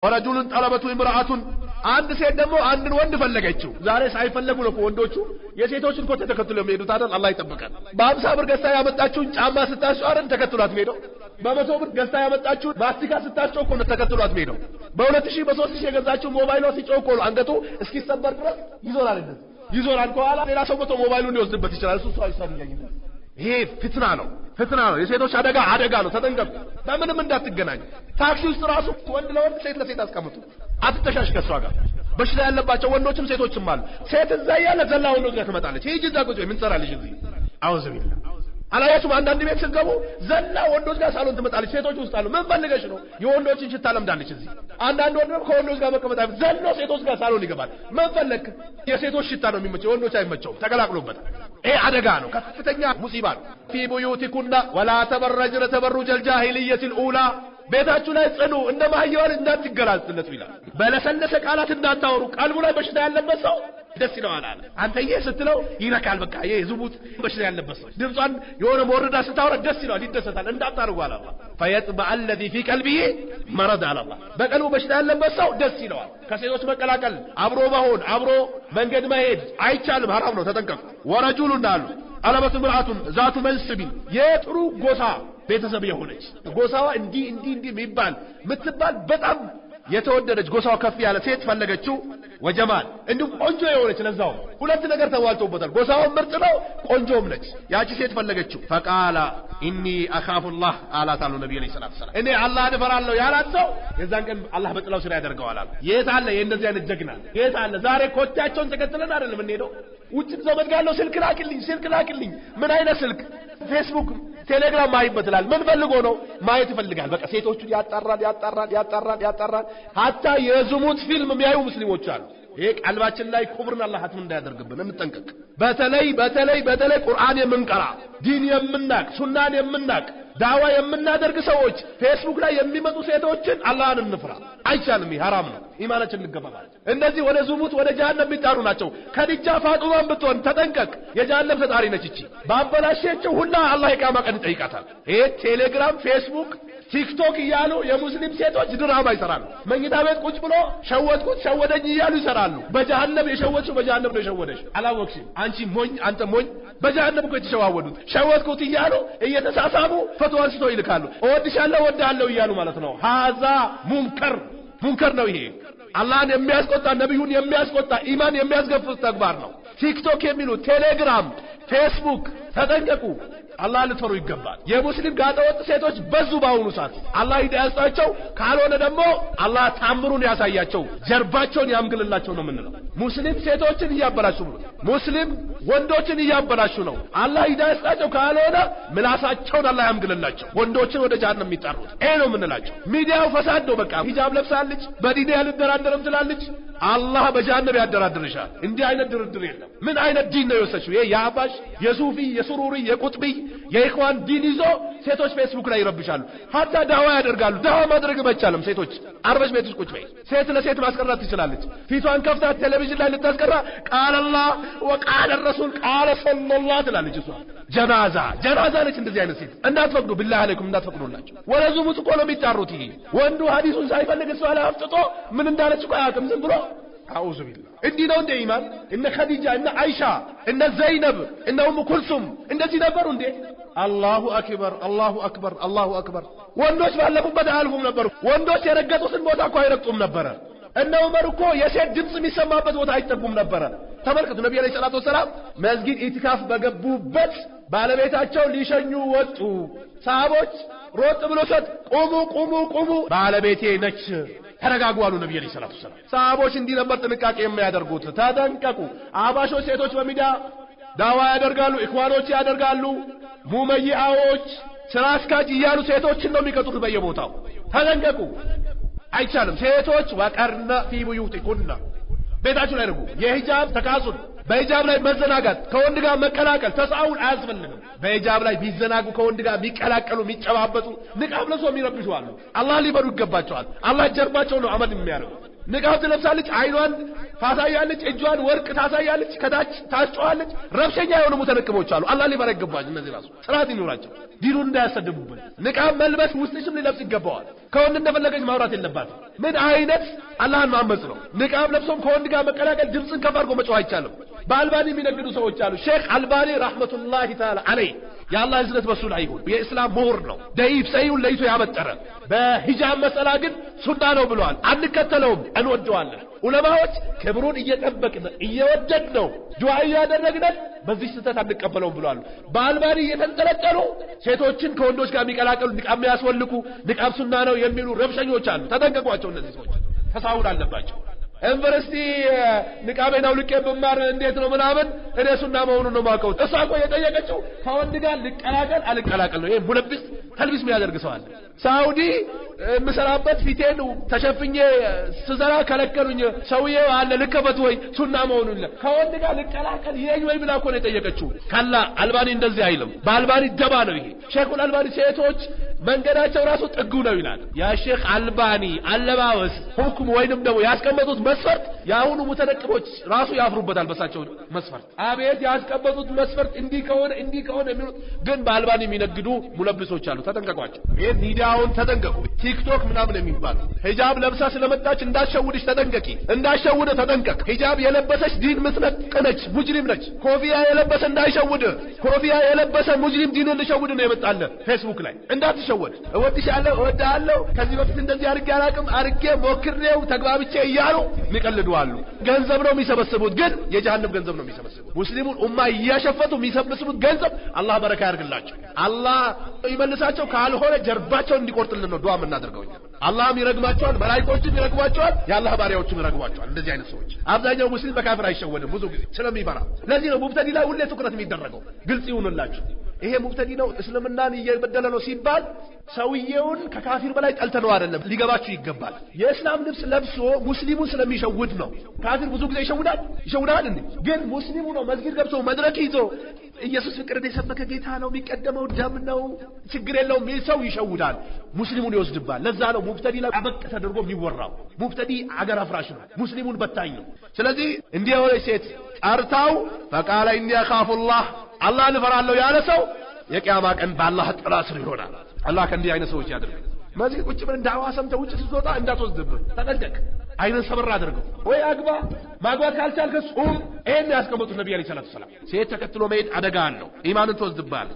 ورجل طلبته امرأة፣ አንድ ሴት ደግሞ አንድን ወንድ ፈለገችው። ዛሬ ሳይፈለጉ ነው እኮ ወንዶቹ የሴቶችን ኮቴ ተከትሎ የሚሄዱት አይደል? አላህ ይጠብቃል። በ50 ብር ገዝታ ያመጣችውን ጫማ ስታስጮህ አይደል ተከትሏት ሄደው? በ100 ብር ገዝታ ያመጣችውን ማስቲካ ስታስጮህ እኮ ነው ተከትሏት ሄደው። በ2000 በ3000 የገዛችው ሞባይሏ ሲጮህ እኮ ነው አንገቱ እስኪሰበር ድረስ ይዞራል። እንደዚህ ይዞራል። ከኋላ ሌላ ሰው መቶ ሞባይሉን ሊወስድበት ይችላል። እሱ እሷ ይሳል። ይሄ ፍትና ነው፣ ፍትና ነው። የሴቶች አደጋ አደጋ ነው። ተጠንቀቁ። በምንም እንዳትገናኙ። ታክሲ ውስጥ ራሱ ወንድ ለወንድ ሴት ለሴት አስቀምጡ። አትተሻሽ ከሷ ጋር። በሽታ ያለባቸው ወንዶችም ሴቶችም አሉ። ሴት እዛ እያለ ዘላ ወንዶች ጋር ትመጣለች። ሂጂ እዛ ቁጭ በይ፣ ምን ትሰራለሽ እዚህ? أعوذ بالله። አላያችሁም? አንዳንድ ቤት ስትገቡ ዘላ ወንዶች ጋር ሳሎን ትመጣለች። ሴቶች ውስጥ አሉ። ምን ፈልገሽ ነው? የወንዶችን ሽታ ለምዳለች እዚህ። አንዳንድ ወንድ ደግሞ ከወንዶች ጋር መቀመጥ አይፈልግም። ዘሎ ሴቶች ጋር ሳሎን ይገባል። ምን ፈለክ? የሴቶች ሽታ ነው የሚመቸው፣ የወንዶች አይመቸውም። ተቀላቅሎበታል። ይሄ አደጋ ነው፣ ከፍተኛ ሙሲባ ነው። في بيوتكن ولا تبرجن تبرج الجاهلية الأولى፣ ቤታችሁ ላይ ጽኑ፣ እንደ ማህየዋን እንዳትገላጽለቱ ይላል። በለሰለሰ ቃላት እንዳታወሩ። ቀልቡ ላይ በሽታ ያለበት ሰው ደስ ይለዋል አለ። አንተዬ ስትለው ይረካል። በቃ ይሄ ዝሙት በሽታ ያለበት ሰው ድምጿን የሆነ መወረዳ ስታወራ ደስ ይለዋል፣ ይደሰታል። እንዳታርጉ አለ አላህ። فيطمع الذي في قلبه مرض አለ አላህ። በቀልቡ በሽታ ያለበት ሰው ደስ ይለዋል። ከሴቶች መቀላቀል፣ አብሮ መሆን፣ አብሮ መንገድ መሄድ አይቻልም፣ ሐራም ነው። ተጠንቀቁ። ورجل እንዳሉ طلبته امرأة ذات منصب፣ የጥሩ ጎሳ ቤተሰብ የሆነች፣ ጎሳዋ እንዲህ እንዲህ እንዲህ የሚባል ምትባል፣ በጣም የተወደደች፣ ጎሳዋ ከፍ ያለ ሴት ፈለገችው። وجمال፣ እንዲሁም ቆንጆ የሆነች። ለዛው ሁለት ነገር ተሟልቶበታል። ጎሳዋም ምርጥ ነው፣ ቆንጆም ነች። ያቺ ሴት ፈለገችው። فقال إني أخاف الله አላት አሉ ነቢዩ عليه الصلاة والسلام። እኔ አላህን እፈራለሁ ያላት ሰው የዛን ቀን አላህ በጥላው ስር ያደርገዋል አሉ። የት አለ የእንደዚህ አይነት ጀግና? የት አለ? ዛሬ ኮቴያቸውን ተከትለን አይደለም የምንሄደው። ውጭም ዘመድ ጋር ያለው ስልክ ላክልኝ፣ ስልክ ላክልኝ። ምን አይነት ስልክ? ፌስቡክ፣ ቴሌግራም ማይበት ይላል። ምን ፈልጎ ነው? ማየት ይፈልጋል። በቃ ሴቶቹን ያጣራል፣ ያጣራል፣ ያጣራል፣ ያጣራል። حتى የዝሙት ፊልም የሚያዩ ሙስሊሞች አሉ። ይሄ ቀልባችን ላይ ኩፍርን አላህ ሀትም እንዳያደርግብን እንጠንቀቅ። በተለይ በተለይ በተለይ ቁርአን የምንቀራ፣ ዲን የምናቅ፣ ሱናን የምናቅ፣ ዳዋ የምናደርግ ሰዎች ፌስቡክ ላይ የሚመጡ ሴቶችን አላህን እንፍራ። አይቻልም፣ ይህ ሐራም ነው። ኢማናችን እንገባባል። እነዚህ ወደ ዝሙት ወደ ጀሃነም የሚጣሩ ናቸው። ከዲጃ ፋጡማን ብትሆን ተጠንቀቅ፣ የጀሃነም ተጣሪ ነች። እቺ ባበላሸችው ሁላ አላህ የቂያማ ቀን ይጠይቃታል። ይሄ ቴሌግራም፣ ፌስቡክ፣ ቲክቶክ እያሉ የሙስሊም ሴቶች ድራማ ይሰራሉ። መኝታ ቤት ቁጭ ብሎ ሸወድኩት ሸወደኝ እያሉ ይሰራሉ። በጀሃነም የሸወድሽው በጀሃነም ነው የሸወደሽ። አላወቅሽም። አንቺ ሞኝ፣ አንተ ሞኝ። በጀሃነም እኮ የተሸዋወዱት ሸወድኩት እያሉ እየተሳሳሙ ፎቶ አንስቶ ይልካሉ። እወድሻለሁ፣ እወድሃለሁ እያሉ ማለት ነው። هذا منكر፣ منكر ነው ይሄ። አላህን የሚያስቆጣ፣ ነቢዩን የሚያስቆጣ፣ ኢማን የሚያስገፍፍ ተግባር ነው። ቲክቶክ የሚሉ፣ ቴሌግራም፣ ፌስቡክ ተጠንቀቁ። አላህ ልትፈሩ ይገባል። የሙስሊም ጋጠወጥ ሴቶች በዙ በአሁኑ ሰዓት። አላህ ሂዳያ ይስጣቸው፣ ካልሆነ ደግሞ አላህ ታምሩን ያሳያቸው፣ ጀርባቸውን ያምግልላቸው ነው የምንለው። ሙስሊም ሴቶችን እያበላሹ ነው። ሙስሊም ወንዶችን እያበላሹ ነው። አላህ ሂዳያ ይስጣቸው፣ ካልሆነ ምላሳቸውን አላህ ያምግልላቸው። ወንዶችን ወደ ጀሃነም የሚጠሩት ይሄ ነው የምንላቸው። ሚዲያው ፈሳድ ነው። በቃ ሂጃብ ለብሳለች፣ በዲኔ አልደራደርም ትላለች። አላህ በጀሃነም ያደራድርሻል። እንዲህ አይነት ድርድር የለም። ምን አይነት ዲን ነው የወሰድሽው? ይሄ የአባሽ፣ የሱፊ፣ የሱሩሪ፣ የቁጥቢ፣ የኢኽዋን ዲን ይዞ ሴቶች ፌስቡክ ላይ ይረብሻሉ። حتى ዳዋ ያደርጋሉ። ዳዋ ማድረግ አይቻልም። ሴቶች አርበሽ ቤት ውስጥ ቁጭ በይ። ሴት ለሴት ማስቀራት ትችላለች። ፊቷን ከፍታ ቴሌቪዥን ላይ ልታስቀራ قال الله وقال الرسول قال صلى الله ትላለች። እሷ ጀናዛ ጀናዛ ነች። እንደዚህ አይነት ሴት እንዳትፈቅዱ፣ بالله عليكم እንዳትፈቅዱላቸው። ወደ ዝሙት እኮ ነው የሚጣሩት። ይሄ ወንዱ ሐዲሱን ሳይፈልግ እሷ ላይ አፍጥጦ ምን እንዳለች እኮ አያውቅም። ዝም ብሎ أعوذ بالله። እንዲህ ነው እንደ ኢማን? እነ ኸዲጃ፣ እነ አይሻ፣ እነ ዘይነብ፣ እነ ኡሙ ኩልሱም እንደዚህ ነበሩ እንዴ? الله أكبر፣ الله أكبر፣ الله أكبر። ወንዶች ባለፉበት አያልፉም ነበሩ። ወንዶች የረገጡትን ቦታ እኮ አይረግጡም ነበረ። እነ ዑመር እኮ የሴት ድምፅ የሚሰማበት ቦታ አይጠጉም ነበረ። ተመልከቱ፣ ነቢ عليه الصلاة والسلام መስጊድ ኢትካፍ በገቡበት ባለቤታቸው ሊሸኙ ወጡ። ሰሃቦች ሮጥ ብሎ ሰጥ ቁሙ፣ ቁሙ፣ ቁሙ፣ ባለቤቴ ነች፣ ተረጋጉ አሉ ነቢ عليه الصلاة والسلام። ሰሃቦች እንዲህ ነበር ጥንቃቄ የሚያደርጉት። ተጠንቀቁ። አባሾች ሴቶች በሚዲያ ዳዋ ያደርጋሉ፣ ኢኽዋኖች ያደርጋሉ፣ ሙመይአዎች ስራ አስኪያጅ እያሉ ሴቶችን ነው የሚቀጥሩት በየቦታው። ተጠንቀቁ። አይቻልም። ሴቶች وقرن في بيوتكن፣ ቤታችሁ ላይ አድርጉ። የሂጃብ ተካሱን፣ በሂጃብ ላይ መዘናጋት፣ ከወንድ ጋር መቀላቀል ተሳውል አያስፈልግም። በሂጃብ ላይ ቢዘናጉ ከወንድ ጋር የሚቀላቀሉ፣ የሚጨባበጡ፣ ንቃብ ለብሰው የሚረብሹ አሉ። አላህ ሊበሩ ይገባቸዋል። አላህ ጀርባቸው ነው አመድ የሚያደርገው። ንቃብ ትለብሳለች፣ አይኗን ታሳያለች፣ እጇን ወርቅ ታሳያለች፣ ከታች ታስጨዋለች። ረብሸኛ የሆኑ ሙተነቅቦች አሉ። አላህ ሊፈራ ይገባል። እነዚህ ራሱ ስርዓት ይኑራቸው፣ ዲኑን እንዳያሰድቡብን። ንቃብ መልበስ ውስጥሽም ሊለብስ ይገባዋል። ከወንድ እንደፈለገች ማውራት የለባትም። ምን አይነት አላህን ማመጽ ነው? ንቃብ ለብሶም ከወንድ ጋር መቀላቀል፣ ድምፅን ከፍ አድርጎ መጮህ አይቻልም። በአልባኒ የሚነግዱ ሰዎች አሉ። ሼክ አልባኒ رحمة الله تعالى عليه፣ የአላህ እዝነት በሱ ላይ ይሁን፣ የእስላም ምሁር ነው። ደኢፍ ሰሂሁን ለይቶ ያበጠረ፣ በሂጃብ መሰላ ግን ሱና ነው ብለዋል። አንከተለውም፣ እንወደዋለን። ዑለማዎች ክብሩን እየጠበቅን እየወደድ ነው ዱዓ እያደረግን በዚህ ስህተት አንቀበለውም ብለዋል። በአልባኒ እየተንጠለጠሉ ሴቶችን ከወንዶች ጋር የሚቀላቀሉ፣ ንቃብ የሚያስወልቁ፣ ንቃብ ሱና ነው የሚሉ ረብሸኞች አሉ። ተጠንቀቋቸው። እነዚህ ሰዎች ተሳውል አለባቸው። ዩኒቨርሲቲ ንቃቤን አውልቄ ብማር እንዴት ነው ምናምን፣ እኔ ሱና መሆኑን ነው የማውቀው። እሷ እኮ የጠየቀችው ከወንድ ጋር ልቀላቀል አልቀላቀል ነው። ይሄ ሙለቢስ ተልቢስ የሚያደርግ ሰው አለ። ሳውዲ የምሰራበት ፊቴን ተሸፍኜ ስሰራ ከለከሉኝ። ሰውዬው አለ ልከፈት ወይ ሱና መሆኑን ከወንድ ጋር ልቀላቀል ይለኝ ወይ ብላ እኮ ነው የጠየቀችው። كلا አልባኒ እንደዚህ አይልም። በአልባኒ ደባ ነው ይሄ። ሼኹል አልባኒ ሴቶች መንገዳቸው ራሱ ጥጉ ነው ይላል። የሼክ አልባኒ አለባበስ ሁክም ወይንም ደግሞ ያስቀመጡት መስፈርት የአሁኑ ሙተነቅቦች ራሱ ያፍሩበታል በሳቸው መስፈርት። አቤት ያስቀመጡት መስፈርት እንዲህ ከሆነ እንዲህ ከሆነ የሚሉት፣ ግን በአልባኒ የሚነግዱ ሙለብሶች አሉ። ተጠንቀቋቸው። ይሄ ሚዲያውን ተጠንቀቁ። ቲክቶክ ምናምን የሚባል ሂጃብ ለብሳ ስለመጣች እንዳሸውድሽ ተጠንቀቂ፣ እንዳሸውድ ተጠንቀቅ። ሂጃብ የለበሰች ዲን ምትነቅ ነች፣ ሙጅሪም ነች። ኮፊያ የለበሰ እንዳይሸውድ፣ ኮፊያ የለበሰ ሙጅሪም ዲንን ሊሸውድ ነው የመጣለ። ፌስቡክ ላይ እንዳትሸወድ። እወድሻለሁ፣ እወድሃለሁ፣ ከዚህ በፊት እንደዚህ አድርጌ አላቅም፣ አድርጌ ሞክሬው ተግባብቼ እያሉ የሚቀልዱ አሉ። ገንዘብ ነው የሚሰበስቡት፣ ግን የጀሃነም ገንዘብ ነው የሚሰበስቡት። ሙስሊሙን ኡማ እያሸፈቱ የሚሰበስቡት ገንዘብ አላህ በረካ ያርግላቸው፣ አላህ ይመልሳቸው። ካልሆነ ጀርባቸውን እንዲቆርጥልን ነው ዱዓ የምናደርገው እኛ። አላህም ይረግማቸዋል፣ መላኢኮችም ይረግሟቸዋል፣ የአላህ ባሪያዎችም ይረግሟቸዋል። እንደዚህ አይነት ሰዎች አብዛኛው ሙስሊም በካፍር አይሸወድም ብዙ ጊዜ ስለሚፈራ። ለዚህ ነው ሙብተዲ ላይ ሁሌ ትኩረት የሚደረገው። ግልጽ ይሁንላችሁ። ይሄ ሙብተዲ ነው እስልምናን እየበደለ ነው ሲባል ሰውየውን ከካፊር በላይ ጠልተነው አይደለም። ሊገባችሁ ይገባል። የእስላም ልብስ ለብሶ ሙስሊሙን ስለሚሸውድ ነው። ካፊር ብዙ ጊዜ ይሸውዳል፣ ይሸውዳል እንዴ? ግን ሙስሊሙ ነው መስጊድ ገብቶ መድረክ ይዞ ኢየሱስ ፍቅርን የሰበከ ጌታ ነው፣ የሚቀደመው ደም ነው፣ ችግር የለውም የሚል ሰው ይሸውዳል፣ ሙስሊሙን ይወስድባል። ለዛ ነው ሙብተዲ ላይ አበቅ ተደርጎ የሚወራው። ሙብተዲ አገር አፍራሽ ነው፣ ሙስሊሙን በታኝ ነው። ስለዚህ እንዲህ የሆነች ሴት ጠርታው فقال إني أخاف الله፣ አላህን እፈራለሁ ያለ ሰው የቅያማ ቀን በአላህ ጥላ ስር ይሆናል። አላህ ከእንዲህ አይነት ሰዎች ያድርግ። መስጊድ ቁጭ ብለን ዳዕዋ ሰምተህ ውጭ ስትወጣ እንዳትወስድብህ ተጠንቀቅ። አይንን ሰበር አድርገው ወይ አግባ። ማግባት ካልቻልክ ጹም። ይሄን ያስቀመጡት ነብይ عليه الصلاة والسلام። ሴት ተከትሎ መሄድ አደጋ አለው። ኢማንን ትወስድብሃል።